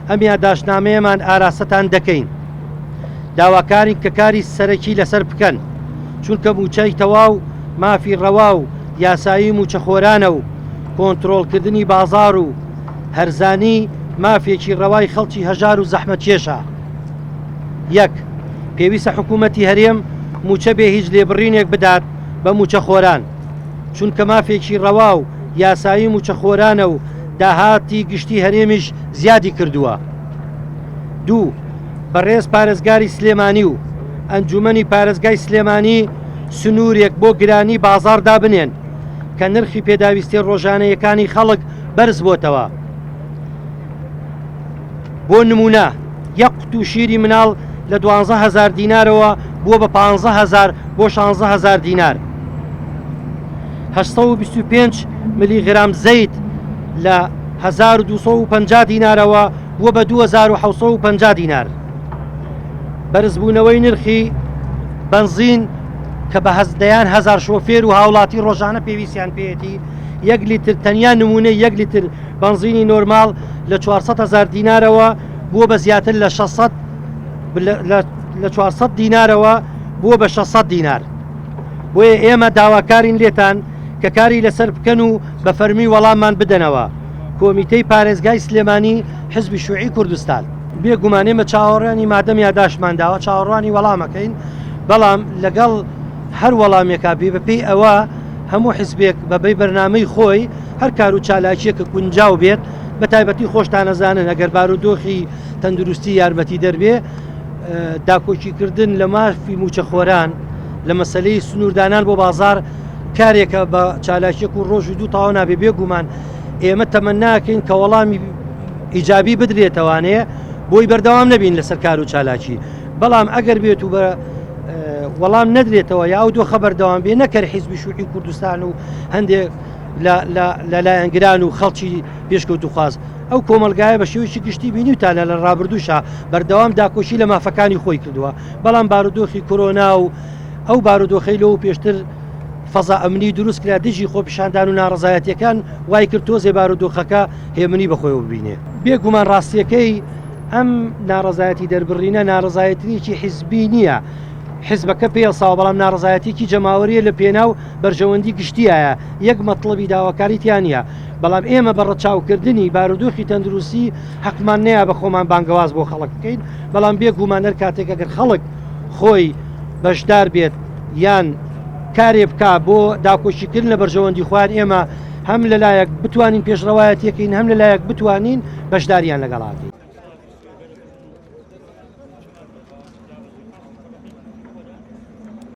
ئەم یاداشتنامەیەمان ئاراستەتان دەکەین. داواکارین کە کاری سەرەکی لەسەر بکەن، چونکە مووچەی تەواو مافی ڕەوا و یاسایی مووچەخۆرانە و کۆنترۆڵکردنی بازاڕ و هەرزانی مافێکی ڕەوای خەڵکی هەژار و زەحمەتکێشە. یەک، پێویستە حکوومەتی هەرێم مووچە بێ هیچ لێبڕینێک بدات بە مووچەخۆران، چونکە مافێکی ڕەوا و یاسایی مووچەخۆرانە و داهاتی گشتی هەرێمیش زیادی کردووە. دوو، بەڕێز پارێزگاری سلێمانی و ئەنجوومەنی پارێزگای سلێمانی سنوورێک بۆ گرانی بازاڕ دابنێن کە نرخی پێداویستیە ڕۆژانەیەکانی خەڵک بەرز بۆتەوە. بۆ نموونە یەک قوتوو شیری مناڵ لە 12 هەزار دینارەوە بووە بە 15 هەزار بۆ 16 هەزار دینار. 825 ملیغرام زەیت لە 1250 دینارەوە بووە بە 2750 دینار. بەرزبوونەوەی نرخی بەنزین کە بە دەیان هەزار شۆفێر و هاوڵاتی ڕۆژانە پێویستیان پێیەتی، یەک لیتر تەنیا نموونەی یەک لیتر بەنزینی نۆرماڵ لە 400 هەزار دینارەوە بووە بە زیاتر لە 600 لە 400 دینارەوە بووە بە 600 دینار. بۆیە ئێمە داواکارین لێتان کە کاری لەسەر بکەن و بە فەرمی وەڵاممان بدەنەوە. کۆمیتەی پارێزگای سلێمانی حزبی شوعی کوردستان. بێ گومان ئێمە چاوەڕوانی مادەم یاداشتمان داوە چاوەڕوانی وەڵامەکەین، بەڵام لەگەڵ هەر وەڵامێکا بێ بەپێی ئەوە هەموو حزبێک بەبەی بەرنامەی خۆی هەر کار و چالاکیەکە گونجاو بێت بە تایبەتی خۆشتان ئەزانن ئەگەر بارودۆخی تەندروستی یارمەتی دەربێ داکۆکیکردن لە مافی موچەخۆران لە مەسلەی سنووردانان بۆ بازار کارێکە بە چالاکیەک و ڕۆژ و دوو تاوا نابێ. بێگومان ئێمە تەمەناکەین کە وەڵامی ئیجابی بدرێتەوانێ بۆی بەردەوام نەبین لەسەر کار و چالاکی، بەڵام ئەگەر بێت و بە وەڵام نەدرێتەوە یا ئەو دۆخە بەردەوام بێ نەکەر حیزبی شوعی کوردستان و هەندێک لە لایەنگران و خەڵکی پێشکەوتوخواز ئەو کۆمەلگایە بە شێوەیەکی گشتی بینیوتانە لە ڕابردووشا بەردەوام داکۆکی لە مافەکانی خۆی کردووە، بەڵام بارودۆخی کۆرۆنا و ئەو بارودۆخەی لەو پێشتر فەزا ئەمنی دروست کرا دژی خۆپیشاندان و ناڕەزایەتیەکان وای کرد تۆزێ بارودۆخەکە هێمنی بەخۆیەوە ببینێ. بێگومان ڕاستیەکەی ئەم ناڕەزایەتی دەربڕینە ناڕەزایەتیەکی حیزبی نییە، حیزبەکە پێڵساوە، بەڵام ناڕەزایەتیەکی جەماوەریە لە پێناو بەرژەوەندی گشتیایە، یەک مەتڵەبی داواکاری تیا نییە، بەڵام ئێمە بە ڕەچاوکردنی بارودۆخی تەندروستی حەقمان نەیە بە خۆمان بانگەواز بۆ خەڵک بکەین، بەڵام بێگومان هەر کاتێک ئەگەر خەڵک خۆی بەشدار بێت یان کارێ بکا بۆ داکۆکیکردن لە بەرژەوەندی خۆیان ئێمە هەم لەلایەک بتوانین پێشڕەوایەتیەکەین هەم لەلایەک بتوانین بەشداریان لەگەڵاکەین.